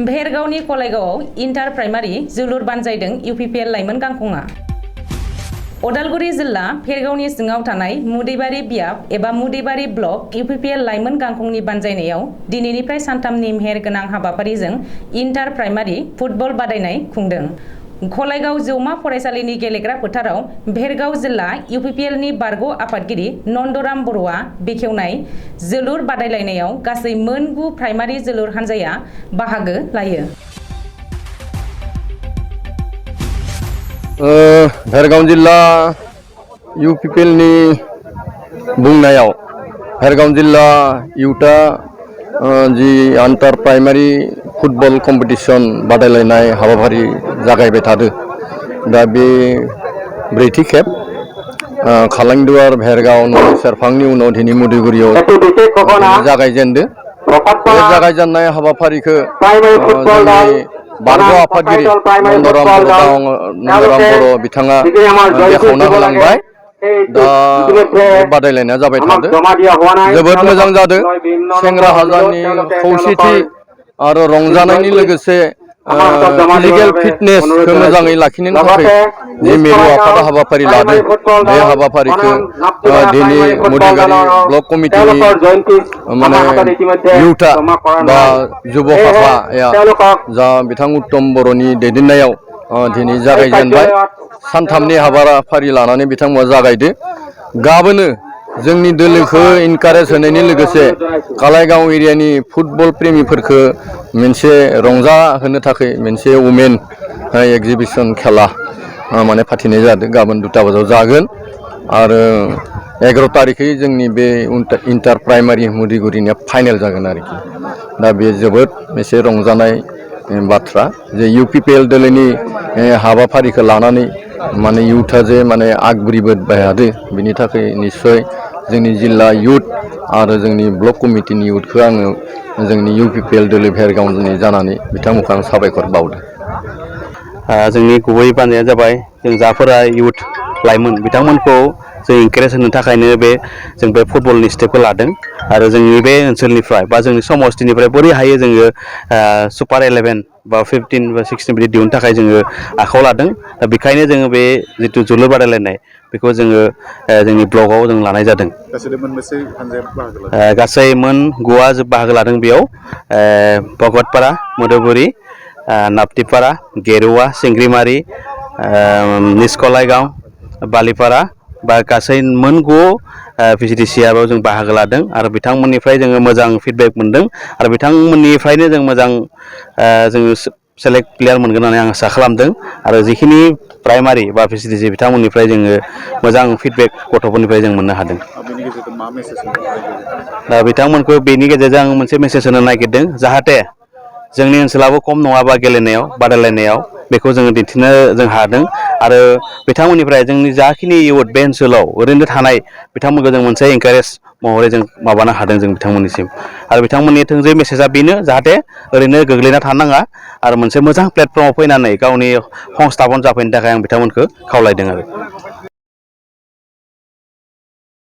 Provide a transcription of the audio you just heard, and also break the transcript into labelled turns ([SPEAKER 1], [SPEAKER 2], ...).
[SPEAKER 1] भेरगावनि कलाइगावआव inter primary जोलुर बानजायदों UPPL लाइमोन गांखंआ। उदालगुरि जिल्ला भेरगावनि सिङाव थानाय मुदैबारि बियाब एबा मुदैबारि ब्लक इउपिपिएल लाइमोन गांखंनि बानजायनायाव दिनैनिफ्राय सानथामनि मेहेरगोनां हाबाफारिजों इन्टार प्राइमारि फुटबल बादायनाय खुंदों। कलाइगाव जौमा फरायसालिनि गेलेग्रा फोथाराव भेरगाव जिल्ला इउपिपिएलनि बारग' आफादगिरि नन्दराम बर'आ बेखेवनाय जोलुर बादायलायनायाव गासै मोन 9 प्राइमारि जोलुर हानजाया बाहागो लायो।
[SPEAKER 2] भेरगाव जिल्ला इउपिपिएलनि बुंनायाव भेरगाव जिल्ला इउटा जि आन्टार प्राइमारि फुटबल कम्पिटिशन बादायलायनाय हाबाफारि जागायबाय थादों। दा बे ब्रैथि खेब खालांदुवार भेरगाव सेरफांनि उनाव दिनै मुदैगुरियाव जागायजेनदों। बे जागायजेननाय हाबाफारिखौ जोंनि बारग' आफादगिरि नन्दराम बर' बिथाङा बेखेवना होलांबाय। दा बादायलायनाया जाबाय थादों, जोबोद मोजां जादों। सेंग्रा हानजानि खौसेथि आरो रंजानायनि लोगोसे फिजिकेल फिटनेसखौ मोजाङै लाखिनो थाखाय जि मिरु आफादा हाबाफारि लादों। बे हाबाफारिखौ दिनै मुदैबारि ब्लक कमिटिनि माने इउटा बा जुब आफाया जा बिथां उत्तम बर'नि दैदेननायाव दिनै जागायजेनबाय। सानथामनि हाबाफारि लानानै बिथांमोना जागायदो। गाबोनो जोंनि दोलोखौ इनकारेज होनायनि लोगोसे कलाइगाव एरियानि फुटबल प्रेमिफोरखौ मोनसे रंजा होनो थाखाय मोनसे वुमेन एक्जिबिशन खेला माने फाथिनाय जादों। गाबोन 2टा बाजायाव जागोन आरो 11 तारिखै जोंनि बे इन्टार प्राइमारि मुदैगुरिनिया फाइनेल जागोन आरोखि। दा बे जोबोद मोनसे रंजानाय बाथ्रा जे इउपिपिएल दोलोनि हाबाफारिखौ लानानै माने इउथा जे माने आगब्रिबोबाय थादों। बिनि थाखाय निस्सय जोंनि जिल्ला इउथ आरो जोंनि ब्लक कमिटिनि इउथखौ आङो जोंनि इउपिपिएल दोलो भेरगावनि जानानै बिथांमोनखौ आं साबायखर बावदों।
[SPEAKER 3] जोंनि गुबै बानाया जाबाय जों जाफोरा इउथ लाइमोन बिथांमोनखौ जों इनकारेज होनो थाखायनो जों बे फुटबलनि स्टेपखौ लादों। आरो जोंनि बे ओनसोलनिफ्राय बा जोंनि समस्थिनिफ्राय बोरै हायो जोङो सुपार 11 बा 15 बा 16 बिदि दिहुननो थाखाय जोङो आखायाव लादों। दा बेखायनो जोङो बे जिथु जोलुर बादायलायनाय बेखौ जोङो जोंनि ब्लकआव जों लानाय जादों। गासै मोन 9 बाहागो लादों। बेयाव भगतपारा, मुदैगुरि, नाप्तिपारा, गेरुवा, सिंग्रिमारि, निस्कलाइगाव, बालिपारा बा गासै मोन 9 भिसिडिसिआव जों बाहागो लादों। आरो बिथांमोननिफ्राय जोङो मोजां फिडबेक मोनदों आरो बिथांमोननिफ्रायनो जों मोजां जोङो सेलेक्ट प्लेयार मोनगोन होननानै आं आसा खालामदों। आरो जिखिनि प्राइमारि बा भिसिडिसि बिथांमोननिफ्राय जोङो मोजां फिडबेक गथ'फोरनिफ्राय जों मोननो हादों। दा बिथांमोनखौ बेनि गेजेरजों आं मोनसे मेसेज होनो नागिरदों, जाहाथे जोंनि ओनसोलाबो खम नङाबा गेलेनायाव बादायलायनायाव बेखौ जोङो दिन्थिनो जों हादों। आरो बिथांमोननिफ्राय जोंनि जाखिनि इउथ बे ओनसोलाव ओरैनो थानाय बिथांमोनखौ जों मोनसे इनकारेज महरै जों माबानो हादों जों बिथांमोननिसिम। आरो बिथांमोननि थोंजों मेसेजआ बेनो, जाहाथे ओरैनो गोग्लैना थानाङा आरो मोनसे मोजां प्लेटफर्माव फैनानै गावनि संस्थापन जाफैनो थाखाय आं बिथांमोनखौ खावलायदों आरो।